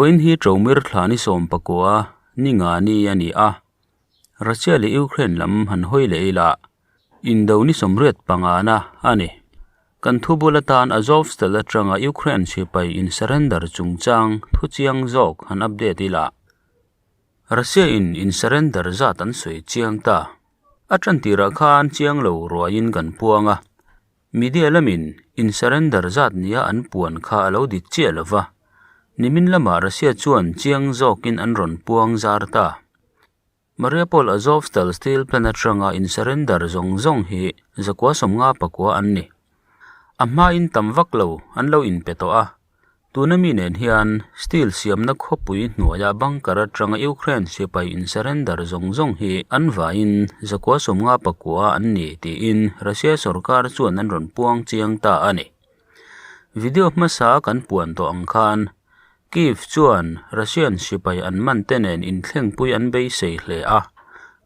Vawiin hi Ṭomir thla ni 19 ni nga ni a ni a, Russia leh Ukraine lam han hawi leh ila indo ni 85 na a ni. Kan thu bul atan Azovstal atanga Ukraine sipai in surrender chungchang thu chiang zawk han update ila. Russia in in surrender zat an sawi chiang ta. A ṭan tirah khan chiang lo ruaiin kan puang a. Media lamin in surrender zat nia an puan kha a lo dik chiah lo va, nimin lamah Russia chuan chiang zawkin an rawn puang zar ta. Mariupol Azovstal steel plant atanga in surrender zawng zawng hi 159 an ni. A hmain tam vak lo an lo inpe tawh a. Tuna mi nen hian steel siamna khawpui hnuaia bunker atanga Ukraine sipai in surrender zawng zawng hi an vaiin 159 an ni tiin Russia sorkar chuan an rawn puang chiang ta a ni. Video hmasa kan puan tawh ang khan Kyiv chuan Russian sipai an man te nen inthlengpui an beisei hle a,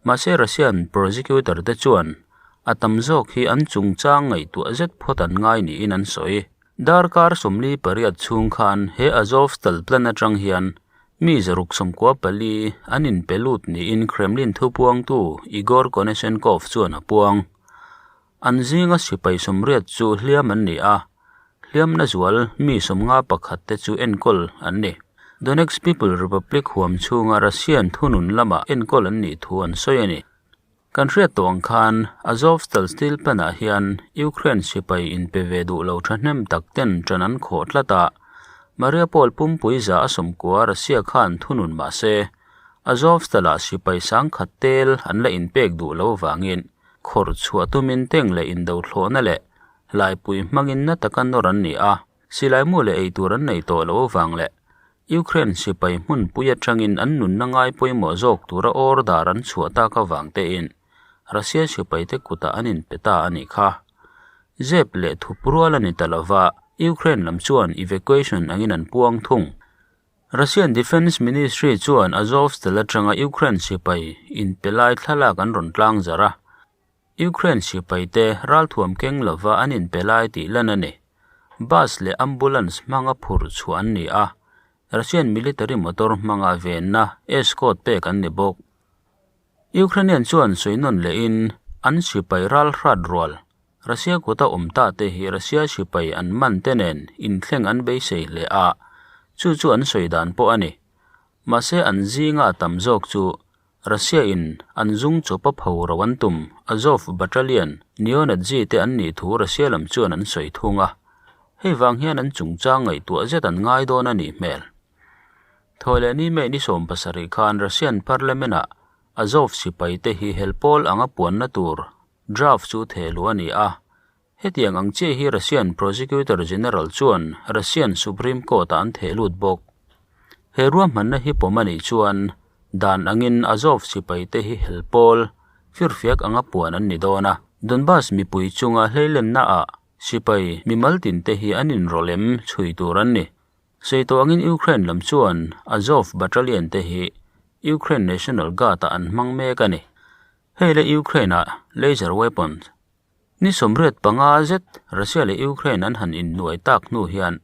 mahse Russian prosecutor te chuan a tam zawk hi an chungchang ngaihtuah zet phawt an ngai niin an sawi. Darkar 48 chhung khan he Azovstal plant atang hian mi 694 an inpe lut niin Kremlin thupuangtu Igor Konashenkov chuan a puang. An zinga sipai 80 chu hliam an ni a, hliam na zual mi 51 te chu enkawl an ni. Donetsk People Republic huam chhunga Russian thunun lama enkawl an nih thu an sawi a ni. Kan hriat tawh ang khan Azovstal steel plant ah hian Ukraine sipai inpe ve duh lo thahnem tak ten ṭan an khawh tlat a, Mariupol pumpui 190 Russia khan thunun mah se Azovstal ah sipai 10,000 tel an la inpek duh lo vangin khawrh chhuah tumin tank leh indo thlawhna leh laipui hmangin na taka nawr an ni a, silai mu leh eitur an nei tawh lo vang leh Ukraine sipai hmunpui atangin an nunna ngai pawimawh zawk tura order an chhuah tak avang tein Russia sipai te kutah an inpe ta a nih kha. Zep leh thup rual a ni ta lova, Ukraine lam chuan evacuation angin an puang thung. Russian Defence Ministry chuan Azovstal atanga Ukraine sipai inpe lai thlalak an rawn tlang zar a. Ukraine sipai te ralthuam keng lova an inpe lai tih lan a ni. Bus leh ambulance hmanga phurh chhuah an ni a, Russian military motor hmanga venna escort pek an ni bawk. Ukrainian chuan sawi nawn lehin an sipai ral hrat rual Russia kuta awm ta te hi Russia sipai an man te nen inthleng an beisei hle a, chu chu an sawi dan pawh a ni. Mahse an zinga tam zawk chu Russia in an zung chawpa pho ro an tum Azov Battalion neo-Nazi te an nih thu Russia lam chuan an sawi thung a, hei vang hian an chungchang ngaihtuah zet an ngai dawn a nih hmel. Thawi leh ni May ni 17 khan Russian Parliament ah Azov sipai te hi helpawl anga puanna tur draft chu thehluh a ni a, hetiang ang chiah hi Russian Prosecutor General chuan Russian Supreme Court ah an thehlut bawk. He ruahmanna hi pawm a nih chuan dan angin Azov sipai te hi helpawl firfiak anga puan an ni dawn a. Donbas mipui chunga hleilenna ah sipai mimal tin te hi an inrawlem chhui tur an ni. Seito angin Ukraine lam chuan Azov Battalion te hi Ukraine National Guard ah an hmang mek a ni. Hei le Ukraine ah laser weapons ni 85 zet Russia leh Ukraine an han innuai tak hnu hian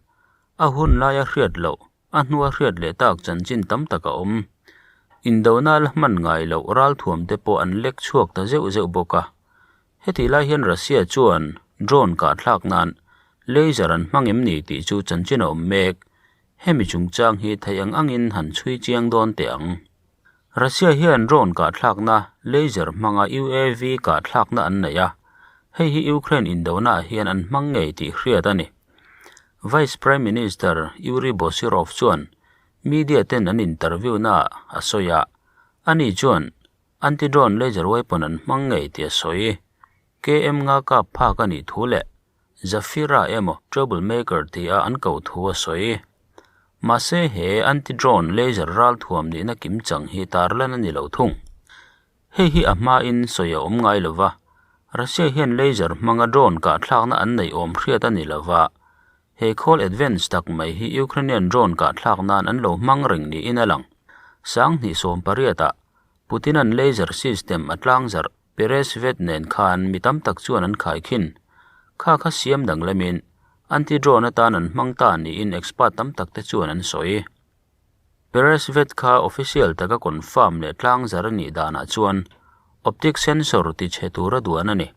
a hun laia hriat loh a hnua hriat leh tak chanchin tam tak a awm. Indona la hman ngai loh ralthuam te pawh an lek chhuak ta zeuh zeuh bawk a. Heti lai hian Russia chuan drone kah thlak nan laser an hmang em ni tih chu chanchin a awm mek. Hemi chungchang hi thei ang angin han chhui chiang dawn teh ang. Russia hian drone kah thlakna laser hmanga UAV kah thlakna an nei a, hei hi Ukraine indona ah hian an hmang ngei tih hriat a ni. Vice Prime Minister Yuri Boshirov chuan media ten an interview na ah a sawi a, ani chuan anti-drone laser weapon an hmang ngei tih a sawi. KM nga kap phak a nih thu leh Zafira emaw Troublemaker ti a an ko thu a sawi. Mahse he anti-drone laser ralthuam nihna kimchang hi tarlan a ni lo thung. Hei hi a hmain sawi a awm ngai lova, Russia hian laser hmanga drone kah thlakna an nei awm hriat a ni lova, he khawl advance tak mai hi Ukrainian drone kah thlak nan an lo hmang reng niin a lang. 2018 ah Putinan laser system a tlang zarh Peresvet nen khan mi tam tak chuan an khaikhin. Kha kha siam dang lamin anti-drone atan an hmang ta niin expert tam tak te chuan an sawi. Peresvet kha official taka confirm leh tlangzar a nih danah chuan optic sensor tichhe tura duan a ni.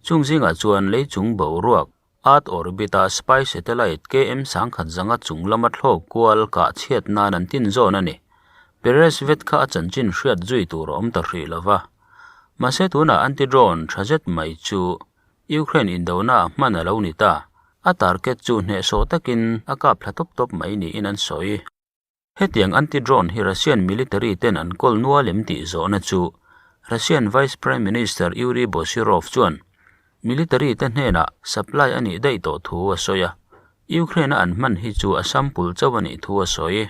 Chung zingah chuan leichung boruak, Earth orbit-a spy satellite KM sangkhat zanga chung lama thlawk kual kah chhiat nan an tin zawn a ni. Peresvet kha a chanchin hriat zui tur a awm ta hrih lo va. Mahse tunah anti-drone tha zet mai chu Ukraine indona hman a lo ni ta. A target chu hnehsawh takin a kap thla tawp tawp mai niin an sawi. Hetiang anti-drone hi Russian military ten an kawl nual em tih zawhna chu Russian Vice Prime Minister Yuri Boshirov chuan military te hnenah supply a nih daih tawh thu a sawi a, Ukraine a an hman hi chu a sample chauh a nih thu a sawi.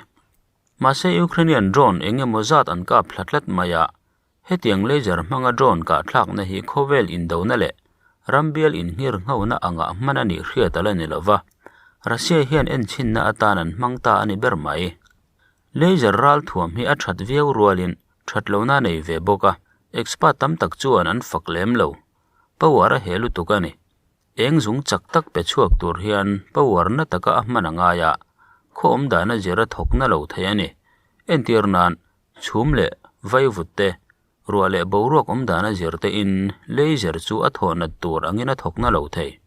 Mahse Ukrainian drone eng emaw zat an kap thla tlat mai a, hetiang laser hmanga drone kahthlakna hi khawvel indona leh rambial inhngir nghona angah hman a nih hriat a la ni lova, Russia hian enchhinna atan an hmang ta a ni ber mai. Laser ral thuam hi a that viau rualin that lohna a nei ve bawk a, expert tam tak chuan an fak lem lo. Power a heh lutuk a ni. Eng zung chak tak pe chhuak tur hian power na taka a hman a ngai a, khaw awm dana zir a thawk na lo thei a ni. Entir nan, chhum leh vaivut te, Ruah leh boruak awm dan a zir te in laser chu a thawh nat tur angin a thawk na lo thei.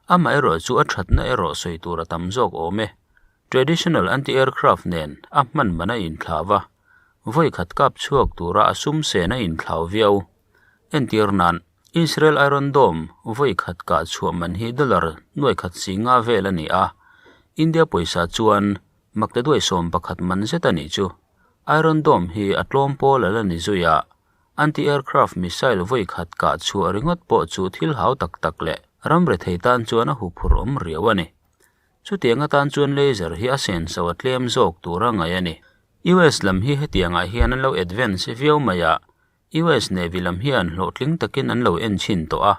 Amaherawh chu a thatna erawh sawi tur a tam zawk awm e. Traditional anti-aircraft nen a hman man a inthlau a, vawi khat kap chhuak tura a sum sen a inthlau viau. Entir nan, Israel Iron Dome vawi khat kah chhuah man hi dollar nuai khat si nga vel a ni a, India pawisa chuan maktaduai 11 man zet a nih chu. Iron Dome hi a tlawm pawl a la ni zui a, anti-aircraft missile vawi khat kah chhuah ringawt pawh chu thil hau tak tak leh ram rethei tan chuan a huphurh awm riau a ni. Chutiang atan chuan laser hi a senso a tlem zawk tur a ngaih a ni. US lam hi hetiangah hian an lo advance viau mai a, US Navy lam hian hlawhtling takin an lo en chhin tawh a,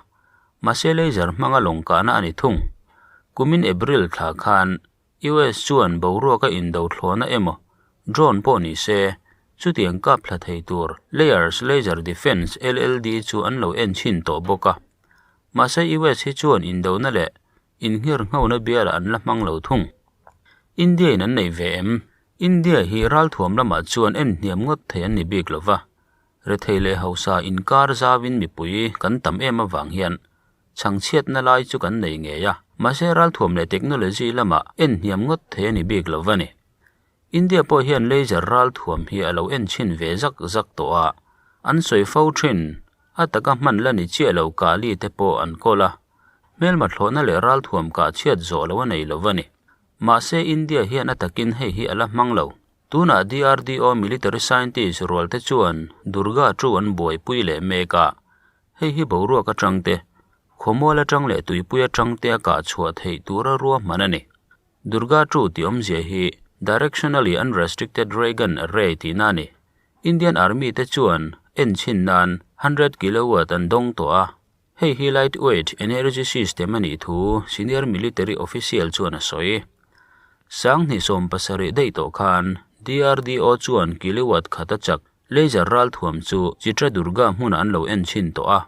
mahse laser hmanga lawng kahna a ni thung. Kumin April thla khan US chuan boruaka indo thlawhna emaw, drone pawh ni se, chutiang kap thla thei tur Layers Laser Defense, LLD, chu an lo en chhin tawh bawk a. Mahse US hi chuan indona leh innghirnghona bialah an la hmang lo thung. India in an nei ve em? India hi ralthuam lamah chuan en hniam ngawt thei an ni bik lo va, rethei leh hausa inkar zauin mipui kan tam em avang hian Chhangchhiatna lai chu kan nei ngei a, mahse ralthuam leh technology lamah en hniam ngawt thei a ni bik lo va ni. India pawh hian laser ralthuam hi a lo en chhin ve zak zak tawh a, an sawi fo thin, a taka hman la ni chiah lo Kali te pawh an kawl a, hmelma thlawhna leh ralthuam kah chhiat zawh lo a nei lo va ni. Mahse India hian a takin hei hi a la hmang lo. Tunah DRDO military scientist rual te chuan Durga chu an buaipui leh mek a, Hei hi boruak atang te, khawmual atang leh tuipui atang te a kah chhuah theih tura ruahman a ni. Durga Two tih awmzia hi Directionally Unrestricted Ray Gun Array tihna a ni. Indian Army te chuan enchhin nan 100 kilowatt an dawng tawh a, hei hi lightweight energy system a nih thu senior military official chuan a sawi. Sanghnih 70 daih tawh khan DRDO chuan kilowatt khat a chak Laser ralthuam chu Chitradurga hmunah an lo en chhin tawh a,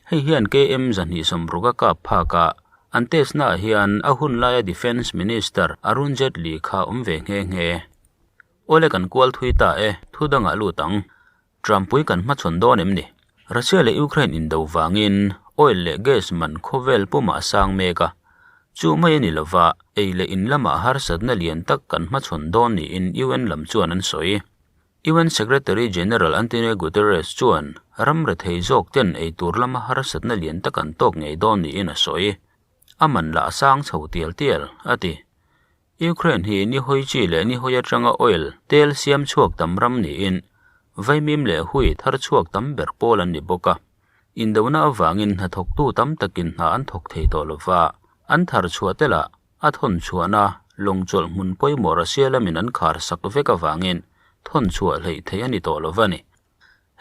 hei hian KM 260 a kap phak a, an test naah hian a hun laia Defence Minister Arun Jaitley kha awm ve nghe nghe. Awle kan kual thui ta e, thu dangah lut ang. Trumpui kan hmachhawn dawn em ni? Russia leh Ukraine indo vangin oil leh gas man khawvel pumah a sang mek a, chu mai a ni lova ei leh in lamah harsatna lian tak kan hmachhawn dawn niin UN lam chuan an sawi. UN Secretary General Antonio Guterres chuan ram rethei zawk ten ei tur lama harsatna lian tak an tawk ngei dawn niin a sawi. A man lah a sang chho tial tial, a ti. Ukraine hi ni hawi chi leh ni hawi atanga oil tel siam chhuak tam ram niin vaimim leh hui thar chhuak tam ber pawl an ni bawk a. Indona avangin hnathawktu tam takin hna an thawk thei tawh lova, an thar chhuah te lah A thawn chhuahna lawng chawlh hmun pawimawh Russia lamin an khar sak vek avangin thawn chhuah hleih theih a ni tawh lo va ni.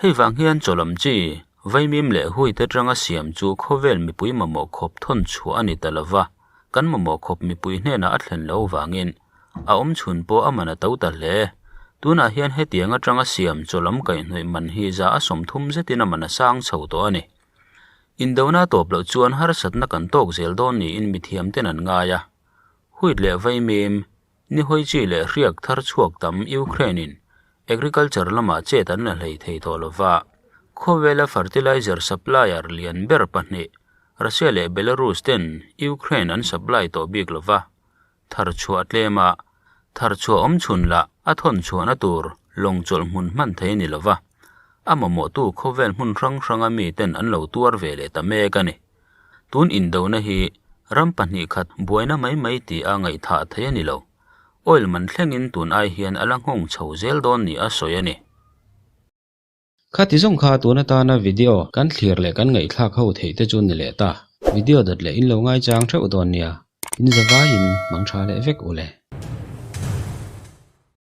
Hei vang hian chawlam chi, vaimim leh hui te tanga siam chu khawvel mipui mamawh khawp thawn chhuah a ni ta lo va, kan mamawh khawp mipui hnenah a thlen lo vangin a awm chhun pawh a man a to ta hle. Tunah hian hetiang atanga siam chawlam kaihhnawih man hi za a 30 zetin a man a sang chho tawh a ni. Indona tawp loh chuan harsatna kan tawk zel dawn niin mithiam ten an ngai a. Wheat leh vaimim, Ni hawi chi leh hriak thar chhuak tam Ukraine-in agriculture lamah chet an la hlei thei tawh lo va. Khawvela fertilizer supplier lian ber pahnih Russia leh Belarus ten Ukraine an supply tawh bik lo va. Thar chhuah tlem a, thar chhuah awm chhun lah a thawn chhuahna tur lawng chawlh hmun hman thei a ni lo va. A mamawhtu khawvel hmun hrang hranga mi ten an lo tuar ve leh ta mek a ni. Tun indona hi ram pahnih khat buaina mai mai tih a ngaihthah thei a ni lo. Oil man thlengin tun ai hian a la nghawng chho zel dawn ni a sawi a ni. Khati zawng kha tun atana video kan thlir leh kan ngaihthlak ho theih te chu ni leh ta. Video dawt leh in lo ngaichang theuh dawn nia. In zavaiin mang tha leh vek u le.